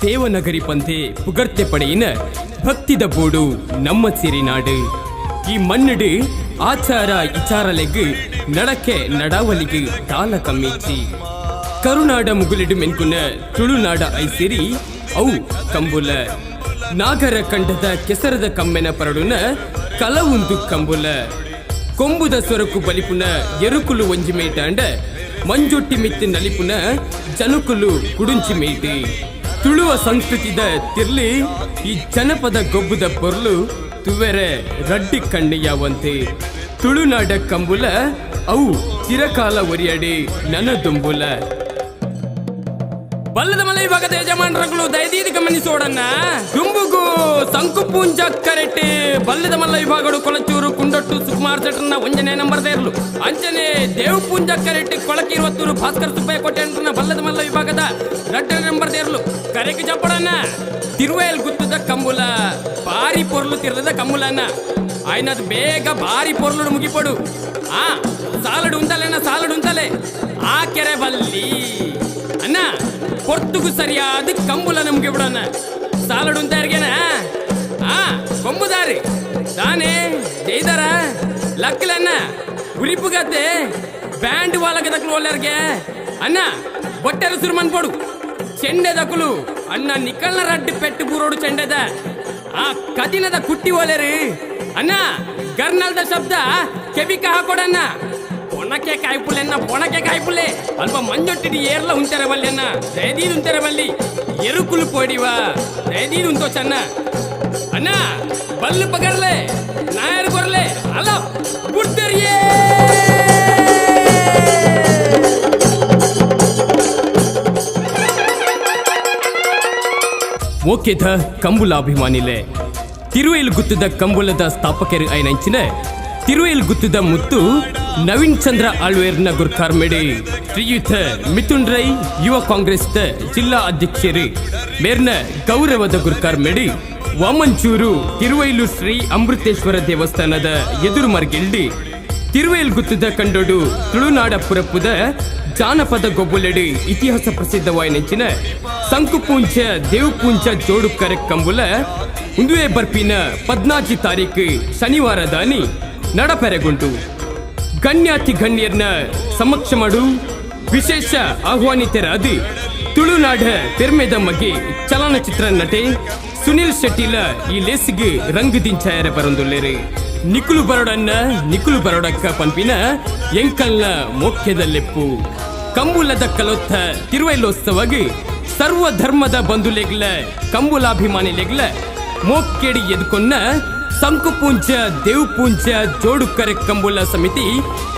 ದೇವನಗರಿ ಪಂತೆ ಪುಗರ್ತೆ ಪಡೆಯಿನ ಭಕ್ತಿದ ಬೋಡು ನಮ್ಮ ಸಿರಿನಾಡು. ಈ ಮಣ್ಣುಡು ಆಚಾರ ಇಚಾರಲೆಗ್ ನಡಕೆ ನಡಾವಲಿಗೆ ತಾಲ ಕಮ್ಮೀಚಿ. ಕರುನಾಡ ಮುಗುಲಿಡು ಮೆನ್ಕುನ ತುಳುನಾಡ ಐಸಿರಿ ಅವು ಕಂಬುಲ. ನಾಗರ ಕಂಡದ ಕೆಸರದ ಕಮ್ಮೆನ ಪರಡುನ ಕಲವುಂದು ಕಂಬುಲ. ಕೊಂಬುದ ಸೊರಕು ಬಲಿಪುನ ಎರುಕುಲು ಒಂಜಿ ಮೇಟಾಂಡ ಮಂಜೊಟ್ಟಿ ಮಿತ್ತಿ ನಲಿಪುನ ಜನುಕುಲು ಕುಡುಂಚಿ ಮೇಟಿ. ತುಳುವ ಸಂಸ್ಕೃತಿದ ತಿರ್ಲಿ ಈ ಜನಪದ ಗೊಬ್ಬುದ ಪೊರ್ಲು ತುವೆರೆ ರಡ್ಡಿ ಕಣ್ಣಿಯಾವಂತೆ. ತುಳುನಾಡ ಕಂಬುಲ ಅವು ಚಿರಕಾಲ ಒರಿಯಡಿ ನನ ದುಂಬುಲ. ಬಲ್ಲದ ಮಲೆ ವಿಭಾಗದ ಯಜಮಾನರುಗಳು ದಯದೀದಿ ಗಮನಿಸೋಡನ್ನ. ದುಂಬುಗು ಸಂಕುಪೂಂಜ ಕರೆಟ್ ಬಲ್ಲದ ಮಲ್ಲ ವಿಭಾಗಡು ಕೊಳಚೂರು ಕುಂಡೊಟ್ಟು ಸುಕುಮಾರ್ ಶೆಟ್ಟರ್ನ ಒಂಜನೇ ನಂಬರ್ ದೇರ್ಲು. ಅಂಚನೆ ದೇವಪೂಂಜ ಕರೆಟ್ ಕೊಳಕಿರುವತ್ತೂರು ಭಾಸ್ಕರ್ ಸುಬ್ಬಯ್ಯ ಕೋಟೆಂಡ್ರನ ಬಲ್ಲದ ಮಲ್ಲ ವಿಭಾಗದ ರಡ್ಡನೇ ನಂಬರ್ ದೇರ್ಲು. ಕರೆಕ್ ಜಪ್ಪಡನ್ನ. ತಿರುವೇಲ್ ಗುತ್ತದ ಕಂಬುಲ ಬಾರಿ ಪೊರ್ಲು ತಿರ್ಲದ ಕಂಬುಲನ್ನ. ಆಯ್ನದ್ ಬೇಗ ಬಾರಿ ಪೊರ್ಲುಡು ಮುಗಿಪಡು. ಆ ಸಾಲಡು ಉಂತಲೆನ ಸಾಲಡು ಉಂತಲೆ ಆ ಕೆರೆ ಬಲ್ಲಿ ಅಣ್ಣ ಪೊರ್ತುಗು ಸರಿಯಾದ ಕಂಬುಲ ನಮ್ಗೆ ಬಿಡೋಣ. ಸಾಲಡು ಅಂತ ಯಾರಿಗೇನ ಆ ಕೊಂಬುದಾರಿ ತಾನೇ ಜೈದಾರ ಲಕ್ಕಲನ್ನ ಉರಿಪುಗತ್ತೆ ಬ್ಯಾಂಡ್ ವಾಲಗದಕ್ಲು ಒಳ್ಳೆರ್ಗೆ ಅಣ್ಣ ಬೊಟ್ಟೆರ ಸುರುಮನ್ ಪೊಡು ಚೆಂಡೆದಕುಲು ಅಣ್ಣ ನಿಕಲ್ನ ರಡ್ಡು ಪೆಟ್ಟು ಬೂರೋಡು ಚೆಂಡೆದ ಆ ಕದಿನದ ಕುಟ್ಟಿ ಒಲೆರು ಅಣ್ಣ ಗರ್ನಲ್ದ ಶಬ್ದ ಕೆಬಿಕ ಹಾಕೊಡಣ್ಣ. ಪೊಣಕೆ ಕಾಯ್ಪುಲೆನ್ನ ಪೊಣಕೆ ಕಾಯ್ಪುಲೆ ಅಲ್ಪ ಮಂಜೊಟ್ಟಿಡಿ ಏರ್ಲ ಉಂತೆರೆ ಬಲ್ಲೆನ್ನ ದಯದೀದ್ ಉಂತೆರೆ ಬಲ್ಲಿ ಎರುಕುಲು ಪೋಡಿವ ದಯದೀದ್ ಉಂತೋ ಚನ್ನ ಅಣ್ಣ ಬಲ್ಲು ಪಗರ್ಲೆ ನಾಯರ್ ಕೊರ್ಲೆ ಅಲ್ಲ ಬುಡ್ತರಿಯೇ. ಮೋಕೆದ ಕಂಬುಲಾಭಿಮಾನಿಲೆ ತಿರುವೇಲ್ ಗುತ್ತದ ಕಂಬುಲದ ಸ್ಥಾಪಕರು ಐನಂಚಿನ ತಿರುವೇಲ್ ಗುತ್ತದ ಮುತ್ತು ನವೀನ್ ಚಂದ್ರ ಆಳ್ವೇರ್ನ ಗುರ್ಕಾರ್ಮೆಡಿ ಶ್ರೀಯುತ ಮಿಥುನ್ ರೈ ಯುವ ಕಾಂಗ್ರೆಸ್ ಜಿಲ್ಲಾ ಅಧ್ಯಕ್ಷರು ಮೇರ್ನ ಗೌರವದ ಗುರ್ಕಾರ್ಮೆಡಿ ವಾಮಂಚೂರು ತಿರುವೈಲು ಶ್ರೀ ಅಮೃತೇಶ್ವರ ದೇವಸ್ಥಾನದ ಎದುರು ಮರ್ಗೆಲ್ಡಿ ತಿರುವೇಲ್ ಗುತ್ತದ ಕಂಡೋಡು ತುಳುನಾಡ ಪುರಪ್ಪುದ ಜಾನಪದ ಗೊಬ್ಬುಲೆಡು ಇತಿಹಾಸ ಪ್ರಸಿದ್ಧವಾಯಿನೆಂಚಿನ ಸಂಕುಪೂಂಚ ದೇವಪೂಂಚ ಜೋಡುಕರೆ ಕಂಬುಲ ಉಂದುವೆ ಬರ್ಪಿನ 14 ತಾರೀಕು ಶನಿವಾರ ದಾನಿ ನಡಪೆರೆಗುಂಟು. ಗಣ್ಯಾತಿ ಗಣ್ಯರ್ನ ಸಮಕ್ಷಮಡು ವಿಶೇಷ ಆಹ್ವಾನಿತರಾದ ತುಳುನಾಡ ಪೆರ್ಮೆದ ಮಗೆ ಚಲನಚಿತ್ರ ನಟೆ ಸುನಿಲ್ ಶೆಟ್ಟಿಲ ಈ ಲೇಸಿಗೆ ರಂಗುದಿಂಚಾಯರ ಬರಂದುಲ್ಲೇರು. ನಿಕುಲು ಬರೋಡನ್ನ ನಿಕುಲು ಬರೋಡಕ್ಕ ಪಂಪಿನ ಎಂಕಲ್ನ ಮೋಖ್ಯದ ಲೆಪ್ಪು. ಕಂಬುಲದ ಕಲೊತ್ತ ತಿರುವೈಲೋತ್ಸವಗೆ ಸರ್ವ ಧರ್ಮದ ಬಂಧುಲೆಗ್ಲ ಕಂಬುಲಾಭಿಮಾನಿಲೆಗ್ಲ ಮೋಕ್ಕೆಡಿ ಎದ್ಕೊನ್ನ ಸಂಕುಪೂಂಚ ದೇವಪೂಂಚ ಜೋಡುಕರೆ ಕಂಬುಲ ಸಮಿತಿ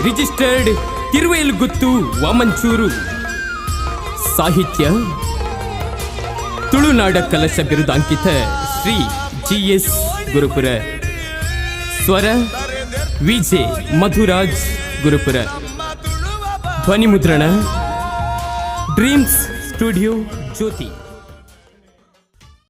ರಿಜಿಸ್ಟರ್ಡ್ ತಿರುವೇಲುಗುತ್ತು ವಾಮಂಚೂರು. ಸಾಹಿತ್ಯ ತುಳುನಾಡ ಕಲಶ ಬಿರುದಾಂಕಿತ ಶ್ರೀ ಜಿ.ಎಸ್. ಗುರುಪುರ. ಸ್ವರ ವಿಜೆ ಮಧುರಾಜ್ ಗುರುಪುರ. ಧ್ವನಿ ಮುದ್ರಣ ಡ್ರೀಮ್ಸ್ ಸ್ಟುಡಿಯೋ ಜ್ಯೋತಿ.